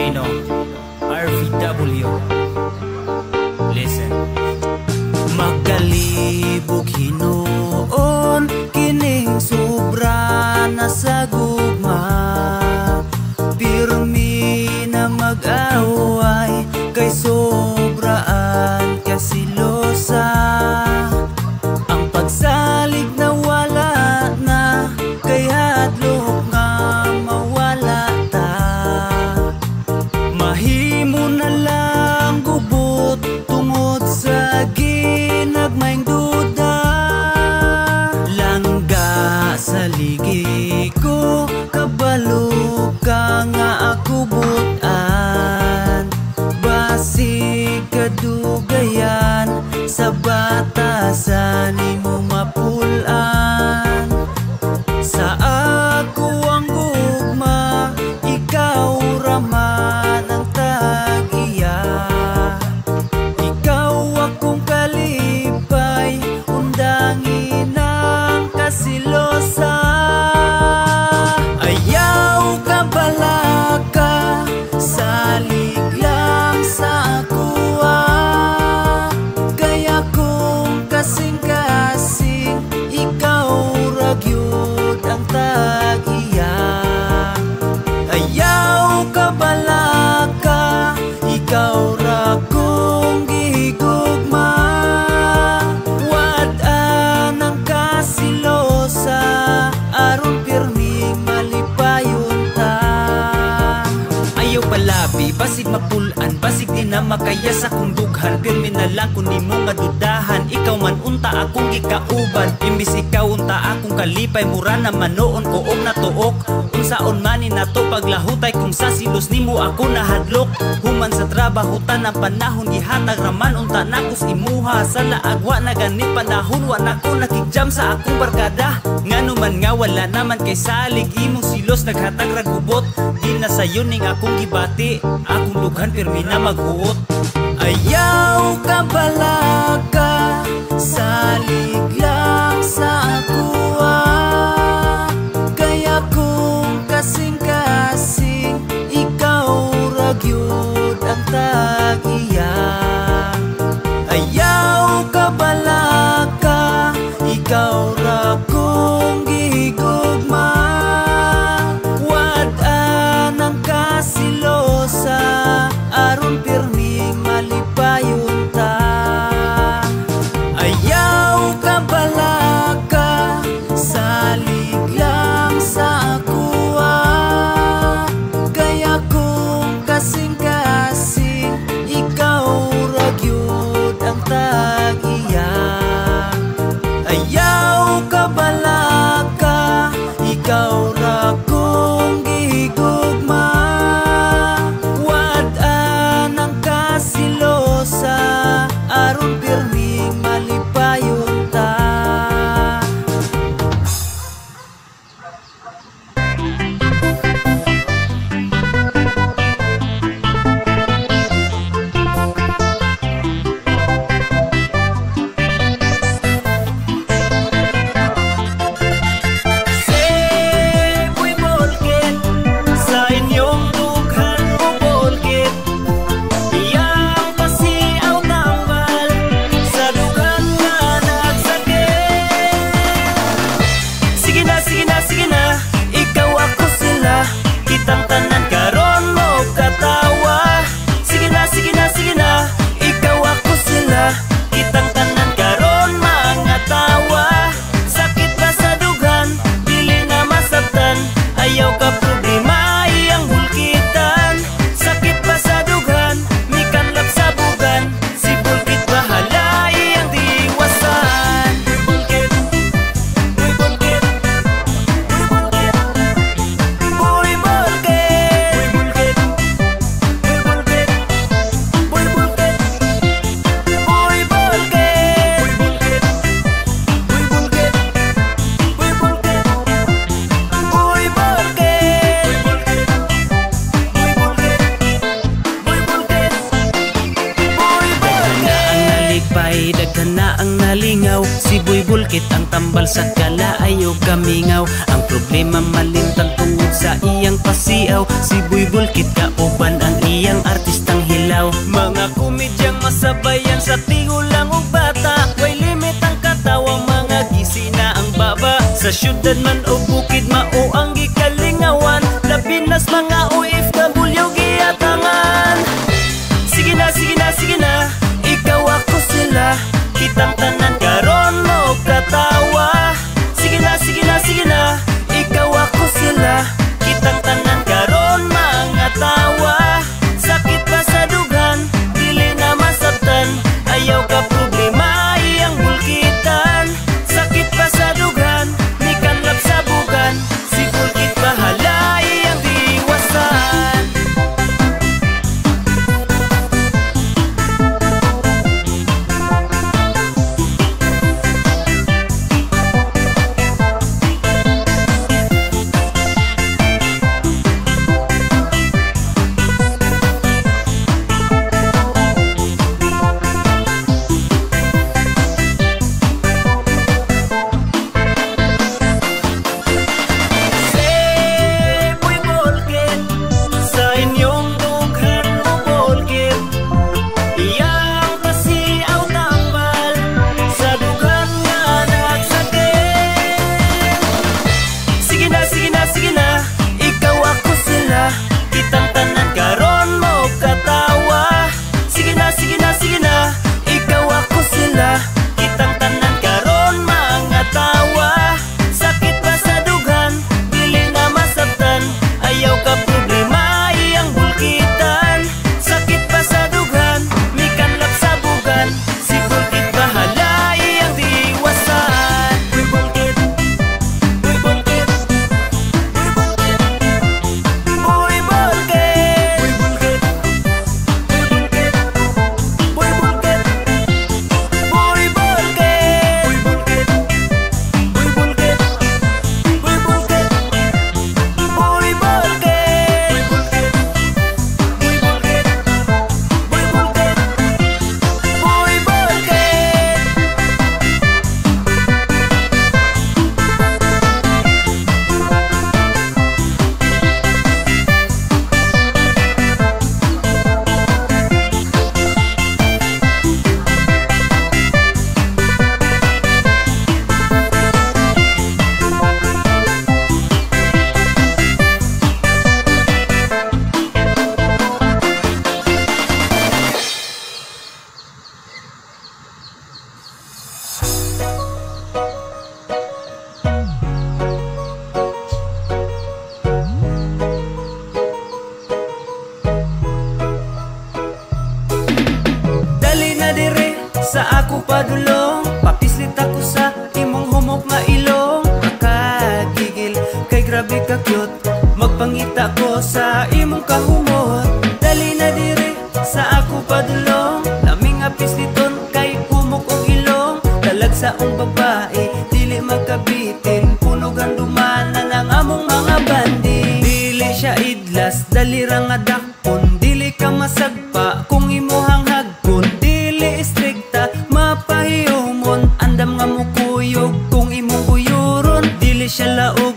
Jano RVW. Listen. Magkalibog hinuon, kining sobra na sa gugma. Pirmi na mag-away, kay sobraan kasilosa. Ang pagsalig na wala na, kay hadlok nga mawala ta. Mahimo na lang gubot tungod sa ginagmayng duda. Langga sa ligi ko, kabalo ka nga ako butan. Basig kadugayan, sa batasan nimo mapulan. Sa ako ang gugma, ikaw raman ang tag-iya. Ikaw akong kalipay, undangin ang kasilosa. Ayaw ka balaka, salig lang sa akuha. Kaya kung kasing-kasing, ikaw ra gyud ang tag-iya. Ayaw ka balaka, ikaw ra kong gihigugma. Wad-an ang kasilosa, aron pirming malipayon ta. Ayaw palabi, basig mapulan, basig di na makaya sa kong dughan. Pirmi na lang kun nimo nga dudahan, ikaw man unta akong gikauban. Imbis ikaw unta akong kalipay, mura naman noon ko og natuok. Unsaon man ni nato paglahutay, kung sa silos nimo ako nahadlok. Human sa trabaho tanang panahon, gihatag raman unta nakos imuha. Sa laag wa na gani panahon, wa na ko nakigjam sa akong barkada. Ngano man nga wala naman kay salig, imong silos naghatag ra gubot. Di na sayo ning akong gibati, akong dughan pirmi na maghuot. Ayaw ka balaka, salig lang sa akuha. Kaya kung kasing-kasing, ikaw ra gyud ang tag-iya. Ayaw ka balaka, ikaw ra kong gihigugma. Wad-an ang kasilosa, aron pirming malipayon ta. Ayaw ka balaka, salig lang sa akuha. Kaya kung kasing-kasing, ikaw ra gyud ang tag-iya. Ayaw ka balaka, ikaw ra kong gihigugma. Wad-an ang kasilosa, aron pirming malipayon ta. Seboy Bolket, sa inyong dughan o Bolket, iyang pasiaw tambal sa dughan nga nagsakit. Sige na, sige na, sige na, ikaw ako sila, kitang tanan karon mo katawa. Sige na, sige na, sige na, ikaw ako sila, kitang tanan karon mga tawa. Sakit ba sa dughan, dili na masabtan, ayaw ka problema, iyang bulkitan. Sakit ba sa dughan, mikanlap sa bugan, si Bulkit bahala, iyang diwasan. Uy Bulkit, uy Bulkit, uy Bulkit, uy Bulkit, uy Bulkit, uy Bulkit, uy Bulkit, uy Bulkit, uy Bulkit, uy Bulkit, uy Bulkit, uy Bulkit, uy Bulkit, uy Bulkit, uy Bulkit. Daghan na ang nalipay, daghan na ang nalingaw, si Boy Bulkit Bulkit ang tambal sa kalaay og kamingaw. Ang problema malintang tungod sa iyang pasiaw. Si Boy Bulkit kauban ang iyang artistang hilaw. Mga komedyang masabayan sa tigulang ug bata. Way limit ang katawa, mga gisi na ang baba. Sa syudad man o bukid mao ang gikalingawan. Labi nas mga OFW giatangan. Sige na, sige na, sige na, ikaw ako sila. Kitang tanan karon mo katawa. Sige na, sige na, sige na, ikaw ako sila. Kitang tanan karon mga tawa. Sakit pa sa dughan, dili na masabtan. Ayaw ka problema, iyang bulkitan. Sakit pa sa dughan, mikanlap sa bugan. Si Bulkit bahala, iyang diwasan. Sa ako padulong, papislit ako sa imong humok nga ilong. Makagigil, kay grabe ka cute. Magpangita ko sa imong kahumot. Dali na dire sa ako padulong. Laming nga pisliton kay humok og ilong. Dalag sa ong babae, dili magkabitin. Punog ang dumanan ang among mga bandi. Dili siya idlas, dali ra nga dakpon. Dili ka masagpa kung imuhang hagkon. Dili istrikta, mapahiyumon. Andam nga mukuyog kung imong kuyuron. Dili siya laog,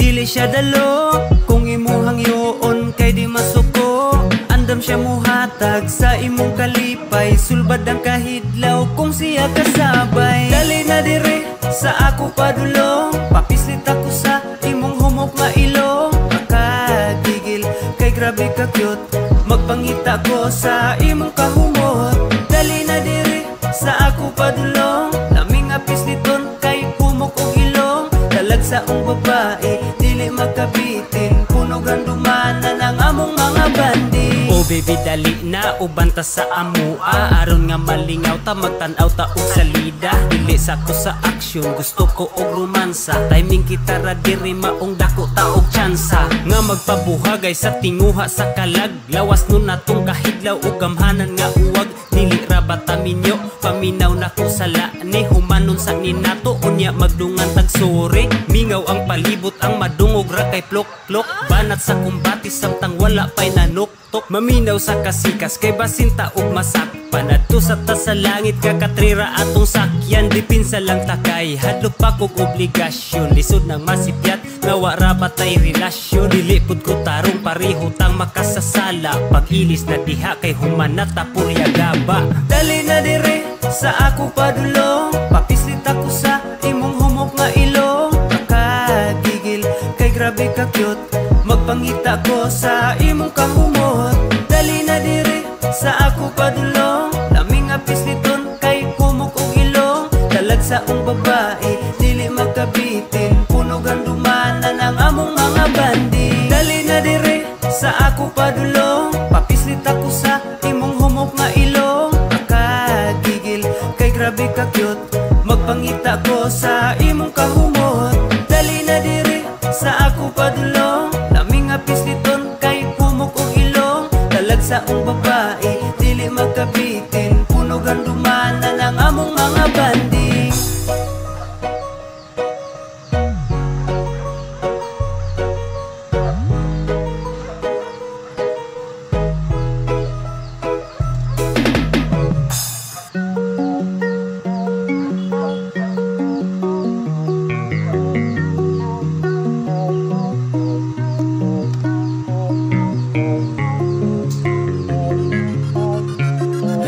dili siya dalo. Kung imuhang yuon kay di masuko. Andam siya muhatag sa imong kalipay. Sulbad ang kahidlaw kung siya kasabay. Dali na dire sa ako padulong. Papislit ako sa imong humok nga ilong. Makagigil, kay grabe ka cute. Magpangita ko sa imong kahumot. Dali na dire sa ako padulong. Laming nga pisliton kay humok og ilong. Dalag sa ong babae, dili magkabitin. Punog ang dumanan ang among mga bandi. Oh baby dali na, uban ta sa amua. Aron nga malingaw ta, magtan-aw ta og salida. Dili sa ko sa aksyon, gusto ko og romansa. Timing kita ra diri maong dako ta og tsansa. Nga magpabuhagay sa tinguha sa kalag. Lawas nun natong kahidlaw og gamhanan nga uwag. Dili ra ba ta minyo, paminaw na ko sala ni humanon sa ninato. Unya magdungan tag suri. Mingaw ang palibot ang madungog ra kay plok-plok. Banat sa kumbati samtang wala pa'y nanuktok. Maminaw sa kasikas kay basinta og masakto. Panadto sa ta sa langit, kakatrira atong sakyan. Dipinsa lang takay, hadlok pa kog obligasyon. Lisod nang masipyat, nga wara pa tay relasyon. Dili pud ko tarong pareho tang makasasala. Pag-ilis na diha kay human na tapurya gaba. Dali na dire sa ako padulong, papislit ako sa imong humok nga ilong. Makagigil kay grabe ka cute, magpangita ko sa imong kahumot. Dali na dire sa ako padulong, lami nga pisliton kay kumok og ilong. Talag sa ong babae dili makabitin, punog ang dumanan ang among mga bandi. Dali na dire sa ako padulong, papislit ako sa imong humok nga ilong. Makagigil kay grabe ka cute, magpangita ko sa imong kahumot. Dali na dire sa ako padulong, lami nga pisliton kay kumok og ilong. Talag sa ong babae dili makabitin, punog ang dumanan ang among mga bandi.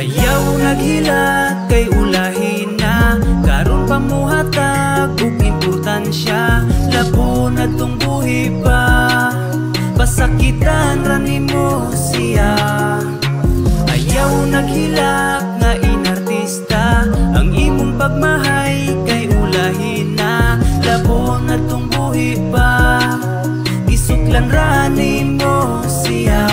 Ayaw naghilak kay ulahin na, karon pamuhatag og importansya. Labo na tong buhi pa, pasakitan ra nimo siya. Ayaw naghilak nga inartista, ang imong pagmahay kay ulahin na. Labo na tong buhi pa, gisuklan ra nimo siya.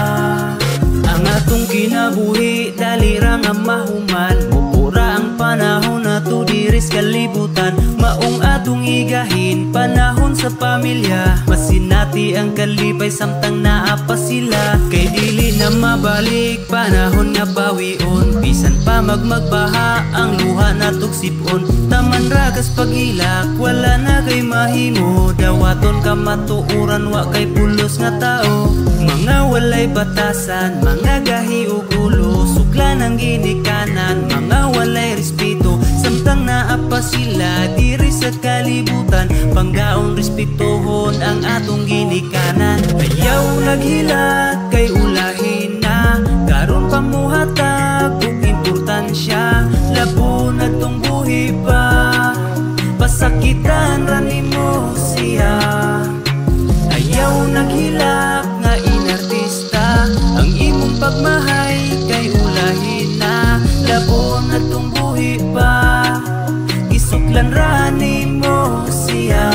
Ang atong kinabuhi dali ra nga mahuman, mupura ang panahon nato diri sa kalibutan. Maong atong igahin panahon sa pamilya, masinati ang kalipay samtang naa pa sila. Kay dili na mabalik panahon nga bawion, bisan pa magmagbaha ang luha natog sipon. Taman ra kas paghilak wala na kay mahimo, dawaton ka matuoran wa kay pulos nga tao. Mga walay batasan, mga gahi og ulo, suklan ang ginikanan, mga walay respeto. Samtang naa pa sila diri sa kalibutan, panggaon respetuhon ang atong ginikanan. Ayaw naghilak kay ulahin na, karon pamuhatag og importansya. Labo na tong buhi pa, pasakitan ra nimo siya. Ayaw naghilak nga inartista, ang imong pagmahay kay ulahin na. Labo na tong buhi pa, gisuklan ra nimo siya.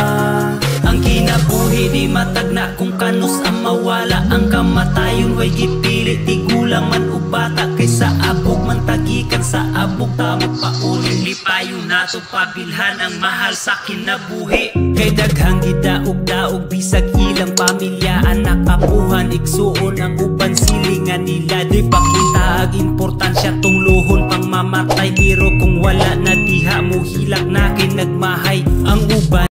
Ang kinabuhi di matagna kung kanus ang mawala. Ang kamatayon way gipili, tigulang man ug bata. Kaysa abog man tagikan sa abog tamok pauli. Lipayon nato pabilhan ang mahal sa kinabuhi. Kay daghang gidaog-daog bisag ilang pamilya, anak apuhan igsuon ang uban silingan nila. Di pakita ang importansya tong luhon pang mamatay, pero kung wala na diha mo hilak na kay nagmahay ang uban.